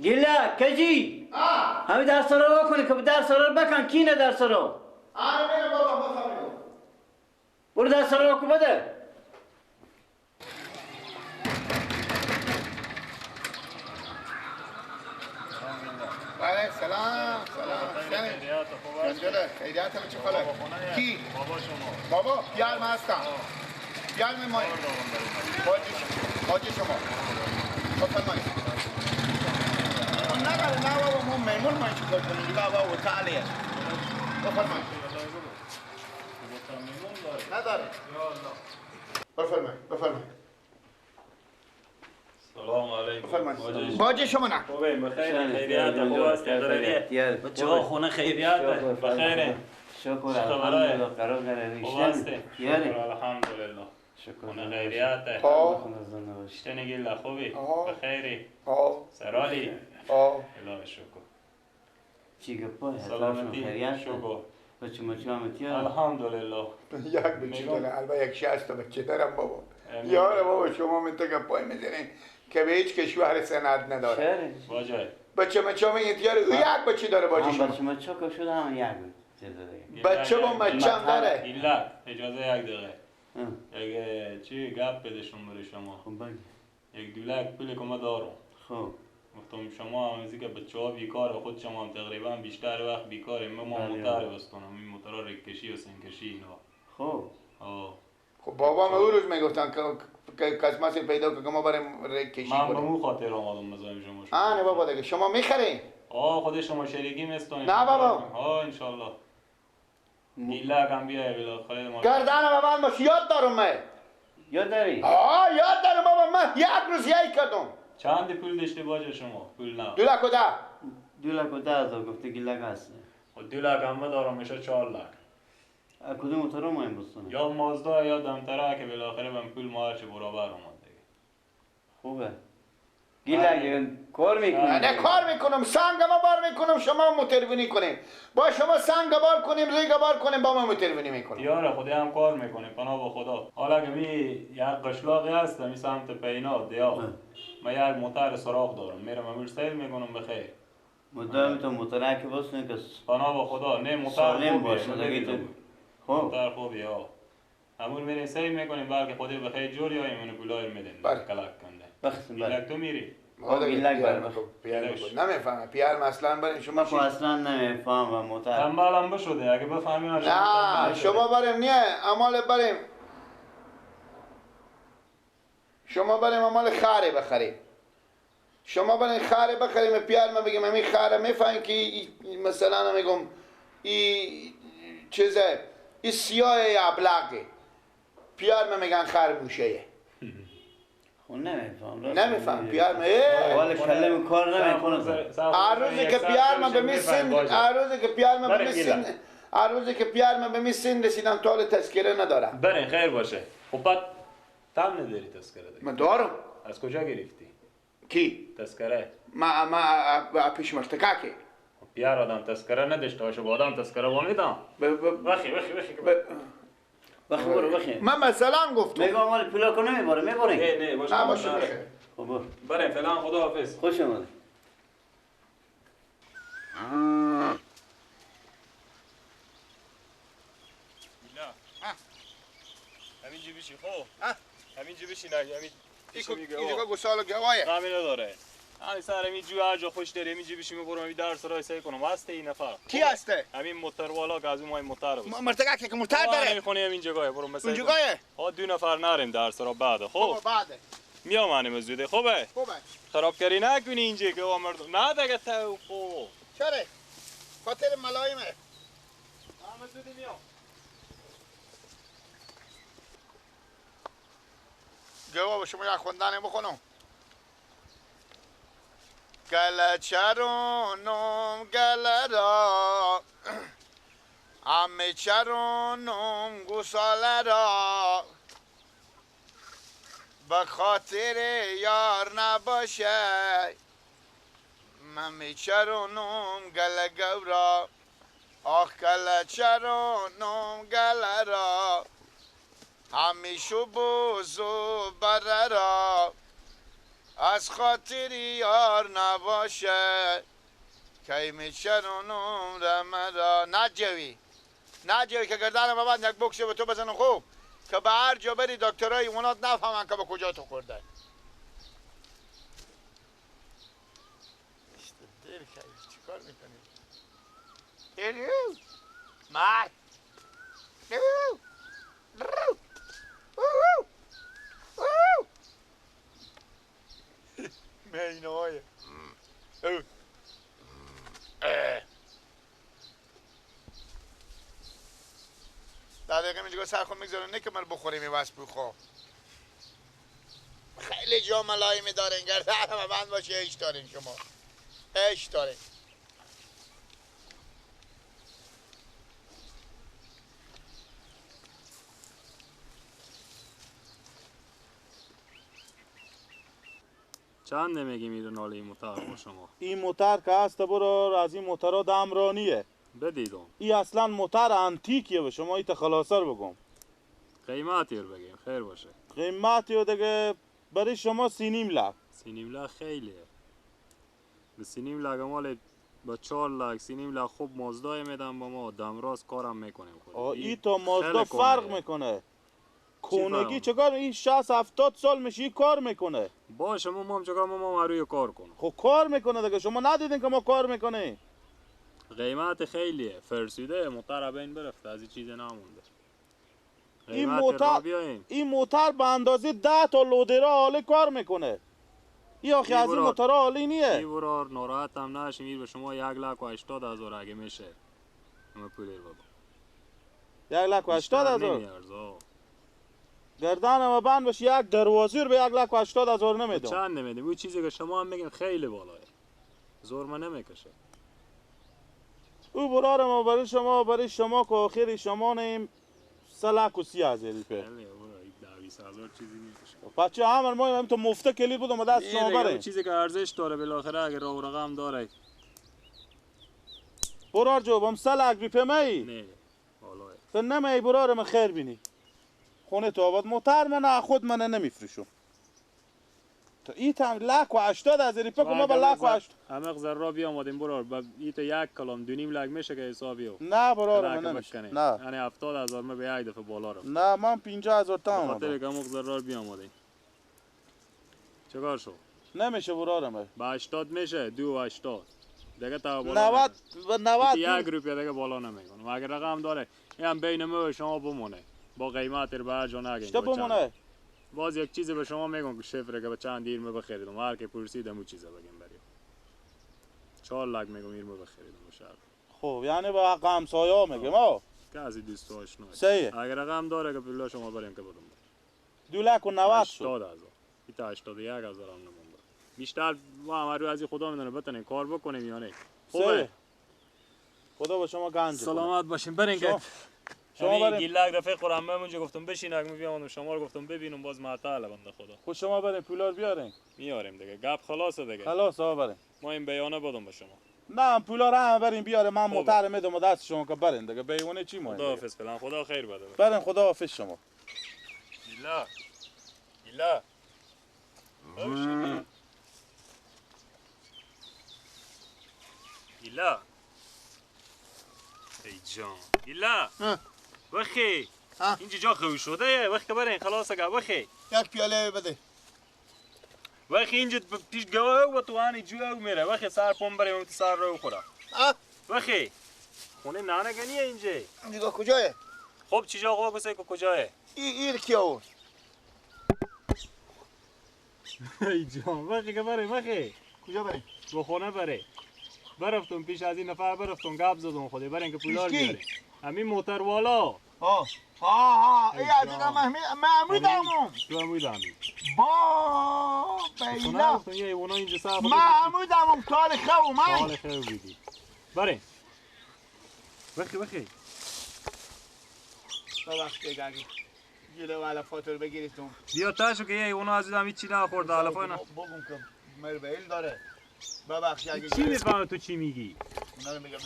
گیلا کجی؟ همین درس رو بکنی که درس رو بکن کی نه درس رو؟ آره بره بابا بفهمیم. برو درس رو بکن بده. بله سلام سلام. سلام. خیریت چه خبر؟ کی؟ بابا شما. بابا پیار من هستم. پیار من مایی. باج شما. بفرمایید. نه نه بابا ما میمون ما چیکار کنیم؟ بابا و تعالی. بفرمایید. نداره. بفرمایید بفرمایید. سلام علیکم. باج شما نه. خوبه بخیر خیریت خوب است بچه‌ها خونه خیریت بخیر. شکر الحمدلله قرار قرار خوب است. شکر الحمدلله. شکر خونه خیریت. شتنی گیلا خوبی بخیری. سرالی. الهی شکر. چی گپای سلامتی شکر. بچه مچه الحمدلله. یک بچه داره البته یک 60 بچه دارم بابا. یار بابا شما من تا گپای میزنین که به هیچ کشور سند نداره. باجه بچه مچه میگه یار او یک بچه داره باجه شما. بچه مچه که شده هم یک بچه با مچه هم داره. ایلا اجازه یک دقیقه. یک چی گپ بده شما برای شما. خب بگی. یک 2 لک پول که ما دارم. خب گفتم شما هم از اینکه بچه‌ها بیکار خود شما هم تقریبا بیشتر وقت بیکاره. ما موتر بستونم این موترها رکشی و سنکشی اینا. خب خب بابا من اون روز میگفتن که قسمت پیدا که ما بریم رکشی کنیم. من به مو خاطر آمدم مزاحم شما شدم. آه نه بابا دیگه شما میخرین؟ آه خود شما شریکی میستونیم. نه بابا. آه ان شاء الله. گیلک هم بیای بالاخره ما گردنم من باش یاد دارم من. یاد داری؟ آه یاد دارم بابا من یک روز یای کردم. چند پول داشته باشه شما؟ پول نه. 2 لک و 10. 2 لک و 10 هزار گفته گیلک هست. خب 2 لک هم دارم میشه 4 لک. کدوم موتور ما این بستونه؟ یا مازدا یا دمتره که بالاخره من پول ما هرچه برابر اومد دیگه. خوبه. گیلک کار میکنی؟ نه کار میکنم، سنگ ما بار میکنم شما موتورونی کنیم. با شما سنگ بار کنیم ریگ بار کنیم با ما موتورونی میکنیم. یاره خودی هم کار میکنیم پناه به خدا. حالا که می یک قشلاقی هست می سمت پینا دیا. من یک موتور سراغ دارم میرم امیر سیل میکنم بخیر. مدام تو موتور که بسونه که پناه به خدا نه موتور باشه دیگه. خب موتور خوبیه ها. همون میریم سیل میکنیم بلکه خودی بخیر جور یا ایمونو پولای میدیم. کلک کنده. بخصم گیلک تو میری؟ گیلک بر نمیفهمم پیار اصلا بریم شما ما اصلا نمیفهمم موتور تنبلم بشده اگه بفهمی نه شما بریم نیه امال بریم شما بریم امال خاره بخریم شما بریم خاره بخریم پیار ما بگیم همین خاره میفهمیم که مثلا میگم این چیزه این سیاه ابلغه پیار ما میگن خرگوشه. نمیفهم نمیفهم پیار ما والا کلم کار نمیکنه. هر روزی که پیار ما به میسن هر روزی که پیار ما به میسن هر روزی که پیار ما به میسن رسیدم تا حال تذکره ندارم. برین خیر باشه. خب بعد تم نداری تذکره دیگه؟ من دارم. از کجا گرفتی؟ کی؟ تذکره ما پیش مرتکه که پیار آدم تذکره نداشته باشه با آدم تذکره با میدم. وخی وخی وخی بخی برو بخی. من مثلا گفتم. میگم مال پلاکو نمیبره میبره. نه نه باشه. نه باشه بخیر. خب برو. بریم فعلا خداحافظ. خوش اومدی. همینجا بشی خب. همینجا بشی نه همین. اینجا گوساله گوایه. همین داره. همین سر همین جو هر جا خوش داری همینجا بشی میبرم همین درس رای سعی کنم. هسته این نفر. کی هسته؟ همین موتور والا که از اون مای موتور بود. مرتکه که موتور داره. نمیخونی همین جگاه برو مثلا. اون جگاه؟ ها 2 نفر نریم درس را بعد خب. بعد. میام انم زوده خوبه؟ خوبه. خرابکاری نکنی اینجا که مردم نه دیگه تو خب. چرا؟ خاطر ملایمه. من زودی میام. گواه شما یک خوندن بخونم. گله چرونم گله را عمه چرونم گوساله را به خاطر یار نباشه من میچرونم گله گورا آخ گله چرونم گله را همیشه بوزو بره را از خاطر یار نباشه کی میشنونم رمرا. نجوی نجوی که گردنم ببند یک بکسه به تو بزنم خوب که به هر جا بری دکترای اونات نفهمن که به کجا تو خورده. دل چیکار میکنی؟ مرد مینای در دقیقه میگه سر خود میگذاره نه که من بخوریم این واسه بخو. خیلی جا ملایمی دارین گردن من باشه. عشق دارین شما، عشق دارین. چند نمیگی میره ناله این موتر با شما؟ این موتر که هست برو از این موترها دمرانیه. بدیدم. این اصلا موتر انتیکیه به شما ایت خلاصه رو بگم. قیمتی رو بگیم خیر باشه. قیمتی رو دیگه برای شما 3.5 لک. 3.5 لک خیلیه. به 3.5 لک مال با 4 لک 3.5 لک خوب مازدای میدم با ما دمراز کارم میکنیم خود. این تا مازدا فرق میکنه. کونگی چکار این 60 70 سال میشه کار میکنه. باشه ما هم چکار ما روی کار کنم. خب کار میکنه دیگه شما ندیدین که ما کار میکنه. قیمت خیلیه فرسوده موتر بین برفته از این چیز نمونده. این موتر به اندازه 10 تا لودرا حاله کار میکنه. این آخه از این موترها عالی نیه. این برار ناراحت هم نشیم. این به شما 1,80,000 اگه میشه همه پول بابا. 1,80,000 گردن ما بند باشه یک دروازه رو به 1,80,000 نمیدم. چند نمیدیم؟ اون چیزی که شما هم میگین خیلی بالاه. زور من نمیکشه. او برار ما برای شما که آخر شما نیم 3,30,000 روپیه. خیلی برار 20,000 چیزی میکشه. بچه همه ما هم تو مفته کلید بودم دست شما بره. چیزی که ارزش داره بالاخره اگه راه و رقم داره. برار جو بام 3 لک روپیه می؟ نه بالاه. تو نمی برار من خیر بینی. خونه تو آباد موتر من خود من نمیفروشم. تو این تام 1,80,000 روپیه که ما به 1,80,000 همه ذره بیامدیم برار با این تا یک کلام 2.5 لک میشه که حسابیو. نه برار من نمیشه. نه یعنی 70,000 من به یک دفعه بالا رفت. نه من 50,000 تا اومدم. خاطر که همه ذره بیامدیم. چیکار شو؟ نمیشه برار من. با 80 میشه 2.80 دیگه تا بالا 90 90 یک روپیه دیگه بالا نمیکنم. اگر رقم داره این بین ما و شما بمونه. با قیمت رو به هر جا نگین. چطور بمونه؟ باز یک چیزی به شما میگم که شفره که به چند دیر ما بخریدم. هر کی پرسیدم اون چیزا بگم بریم. 4 لک میگم ایر ما بخریدم شهر. خب یعنی با حق همسایه‌ها میگم آ. که از دوست آشنا. صحیح. اگر رقم داره که پولا شما بریم که بدم. 2,90,000 شد. 80,000. این 81,000 هم نمونده. بیشتر ما هم رو از خدا میدونه بتونیم کار بکنیم یا نه. خوبه. خدا با شما گنج. سلامت باشین برین که شما بریم گیلک رفیق خورم اونجا گفتم بشین اگه میام شما رو گفتم ببینم باز معطل بنده خدا. خب شما بریم پولار بیارین. میاریم دیگه گپ خلاصه دیگه. خلاص آقا بریم. ما این بیانه بدم به شما. نه پولار هم بریم بیاره من موتر میدم دست شما که برین دیگه بیانه چی مهم. خداحافظ فعلا خدا خیر بده. برین خداحافظ شما. گیلا گیلا گیلا ای جان گیلا وخی اینجا جا خوی شده وقت برین خلاص اگه وخی یک پیاله بده وخی اینجا پیش گوه و تو آنی جو میره وخی سر پم بریم تو سر رو خورا وخی خونه نانه گنیه اینجا اینجا کجایه؟ خب چی جا آقا کسه که کجایه؟ این کی آورد؟ ای جان وخی که بریم وخی کجا بریم؟ به خونه بریم برفتم پیش از این نفر برفتم گپ زدم خودی برین که پولار بیاره همین موتر والا ها ها ای از اینا محمود عموم تو عمود عمی با بیلا یه ایوانا اینجا سر محمود عموم کار خو من کار خو بیدی برین وخی وخی ببخش دیگه جلو علفاتو رو بگیریتون بیا تاشو که یه ایوانا از اینا هیچی نخورده علفا اینا بگم که مربیل داره ببخش اگه چی میفهمه تو چی میگی؟ اونا رو میگه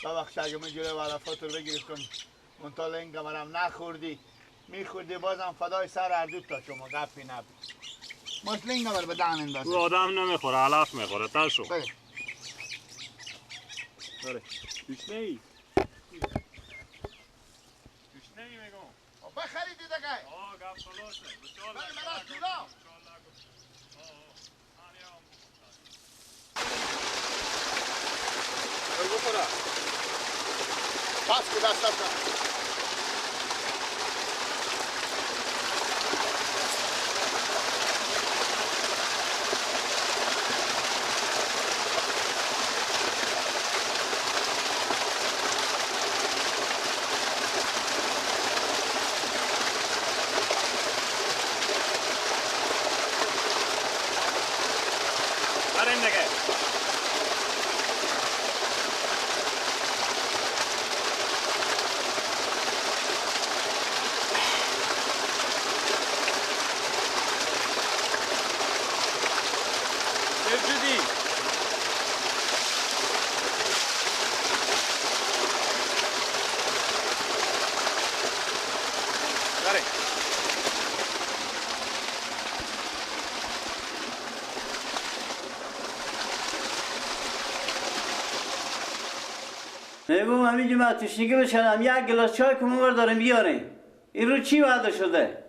ببخش اگه من جلو علفات رو بگیرفتم اون تا لنگ مرم نخوردی میخوردی بازم فدای سر هر دو تا شما گپی نبود. ماشلینگ بر به دهن اندازه. او آدم نمیخوره، علف میخوره. تشو. بله. بله. تشنه ای. تشنه ای میگم. بخریدی دیگه. آه گپ خلاصه. بله مرا تولا. بخوره. پس که دست دست. میگم همینجا من تشنگی بشنم یک گلاس چای که من دارم بیاریم. این رو چی وعده شده؟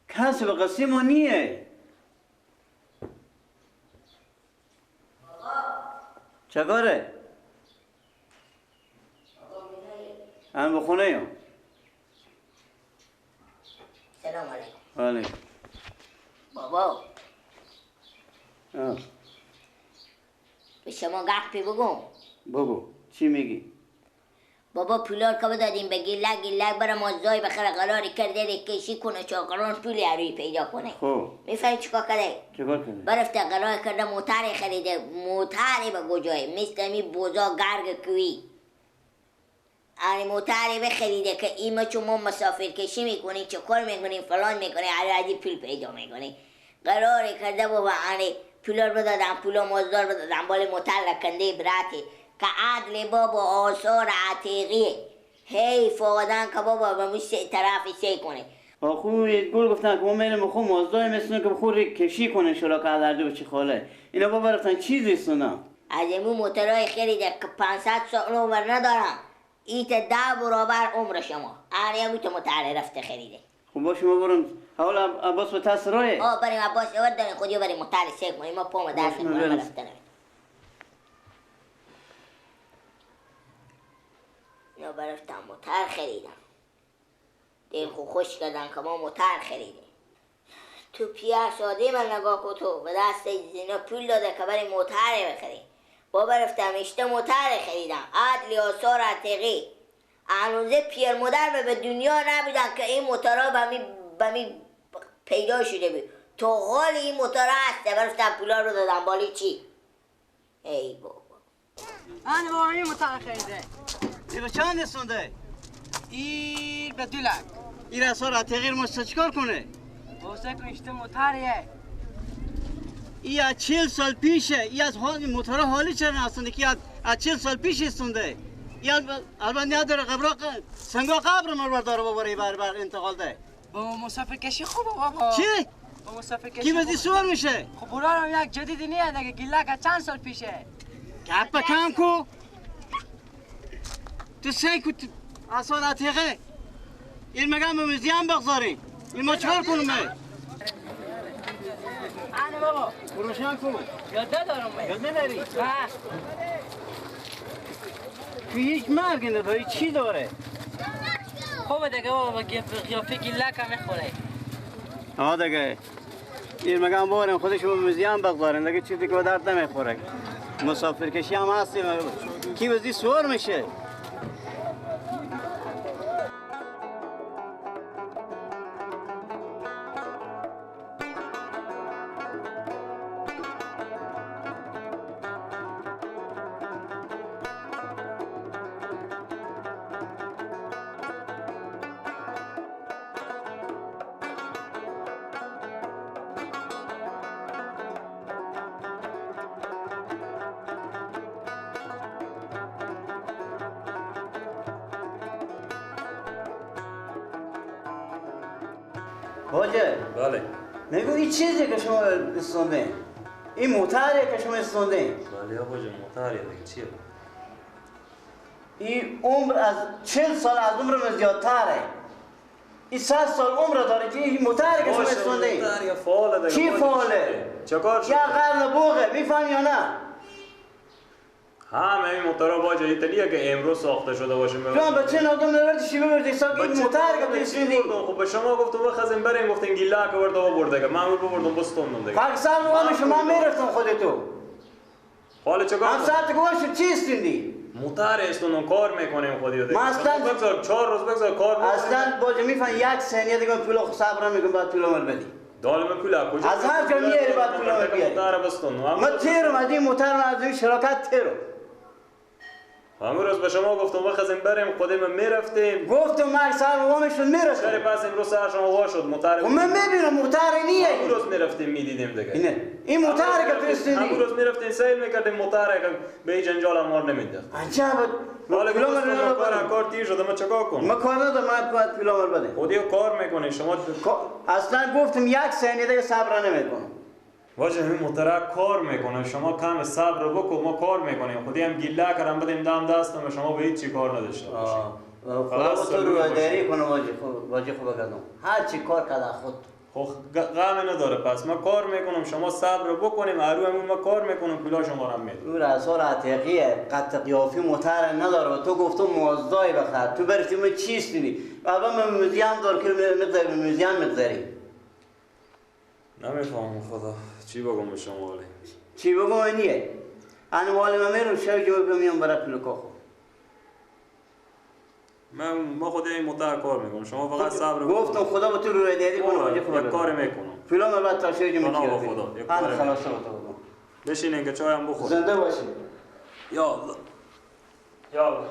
کسی به قصه ما نیه. چکاره؟ هم به خونه ایم. سلام علیکم. علیکم. بابا به شما گپی بگم. بگو چی میگی؟ بابا پولار که بدادیم به گیلک گیلک برای مازدای بخره قراری کرده کشی کنه چاقران پولی عروی پیدا کنه. خب میفهمی چیکار کرده؟ چیکار کرده؟ برفته قرار کرده موتر خریده، موتری به کجای مثل می بوزا گرگ کوی آره موتری بخریده که ایما چون ما مسافر کشی میکنیم چه کار میکنیم فلان میکنیم علی پول پیدا میکنیم. قرار کرده بابا آره پولار بدادم پولا مازدار بدادم بال موتر لکنده براتی که عدل بابا آثار عتیقیه حیف آدم که بابا به موش طرف سه کنه. آخو یه گل گفتن که ما میریم بخو مازدای مثل که بخور کشی کنه شلا که عدرده بچه خاله اینا بابا رفتن چیزی سونا از امو موترهای خریده که 500 سال عمر ندارم ایت 10 برابر عمر شما آره امو تو موتر رفته خریده. خب باشه ما برم حالا عباس به تسرایه. آه بریم عباس اول داریم خودیو بریم موتر سه کنیم ما پامو درد میکنم رفته نمیم. اینا برفتم موتر خریدم دل خو خوش کردن که ما موتر خریدیم. تو پیر ساده من نگاه کن تو به دست اینا پول داده که بریم موتر بخریم. با برفتم اشته موتر خریدم عدل آثار عتیقی هنوزه پیر مادر به دنیا نبودن که این موترها به می پیدا شده بود. تا حال این موترها هسته برفتم پولا رو دادم بالی چی؟ ای بابا انا بابا این موتر خریده. این به چند رسونده؟ این به 2 لک. این آثار عتیقی ما چیکار کنه؟ بابا کن اشته موتریه. این از 40 سال پیشه. این از حال موتورها حالی چرا هستنده که از 40 سال پیش رسونده. یا البته نداره قبر سنگا قبر مرور داره بابا بر بر انتقال ده. با مسافر کشی خوبه بابا. چی؟ با مسافر کشی کی بزی سوار میشه؟ خب برارم یک جدید نیه دیگه گیلک چند سال پیشه. گپ کم کو. تو سعی کو اصلا عتیقه. این مگم به مزیان بگذاریم. این ما چیکار کنیم؟ انا بابا. روشن کو. یاد ندارم. یاد نداری؟ نه. تو هیچ مرگ نداری چی داره؟ خوبه دیگه بابا قیافه گیلک هم میخوره. آه دیگه این مگم باریم خودش به مزیان بگذاریم دیگه چیزی که به درد نمیخوره. مسافر کشی هم هستیم کی بزی سوار میشه؟ باجه. بله. میگو این چیزی که شما استونده، این موتریه که شما استونده. بله باجه موتریه دیگه چیه؟ این عمر از 40 سال از عمر من زیادتره. این 100 سال عمر داره که این موتریه که شما استونده. موتریه فعاله دیگه. چی فعاله؟ چه کار شد؟ یه قرن بوغه میفهمی یا نه؟ همه این موتورها باجه ایتالیه که امروز ساخته شده باشه. جان بچه نادم نبردی شیبه بردی ساک این موتر که تسلیدی. خب به شما گفتم بخزیم بریم، گفتین گیله که برده آورده که من بردم بستوندم دیگه. پاکستان رو شما میرفتم خودتو. حالا چه کار؟ هم ساعت گوش چی استوندی؟ موتر استوندم کار میکنیم خودی دیگه. ما اصلا بگذار 4 روز بگذار کار میکنیم. اصلا باجه میفهم یک ثانیه دیگه پول صبر نمیکنم بعد پول مال بدی. دالم پول کجا؟ از هر جا میاری بعد پول مال بیاری. موتر بستوندم. ما تیرم از این موتر از این شراکت تیرم. همون روز به شما گفتم بخزیم بریم، خودم میرفتیم. گفتم من سر وامشون میرفتم. چرا پس امروز سر شما وا شد موتر؟ و من میبینم موتر نیه. همون روز میرفتیم میدیدیم دیگه. اینه این موتر که تو همون روز میرفتیم سیل میکردیم موتر که به این جنجال ما نمینداخت. عجب. حالا کار کار تیر شده ما چیکار کنم؟ ما کار ندارم، من باید پول بده. خودی کار میکنی شما. اصلا گفتم یک ثانیه دیگه صبر نمیکنم. واجه همین موتره کار میکنه، شما کم صبر بکن، ما کار میکنیم. خودی هم گیله کردم بدیم دم دستم، شما به هیچ چی کار نداشته باشید. خدا تو رو داری کنه واجه خوب کردم. هر چی کار کرده خود. خب غم نداره، پس ما کار میکنم شما صبر بکنیم، ارو همون ما کار میکنم پولا شما رو میدم. اون اثار عتیقیه، قط قیافی موتر نداره. تو گفتم مازدای بخر، تو برفتی من چیست نی؟ الان من موزیم دار که میگذاری موزیم میگذاری. نمیفهمم خدا چی بگم به شما ولی چی بگم نیه. انا مال من میرم شب جو میام برای پلوکا. من ما خود این موتر کار میکنم، شما فقط صبر گفتم خدا به تو رو دیدی کنم یک کار میکنم. فلان بعد تا شب جو میکنم خدا یک کار خلاص تو بگم. بشین اینکه چای هم بخور. زنده باشی. یا الله یا الله.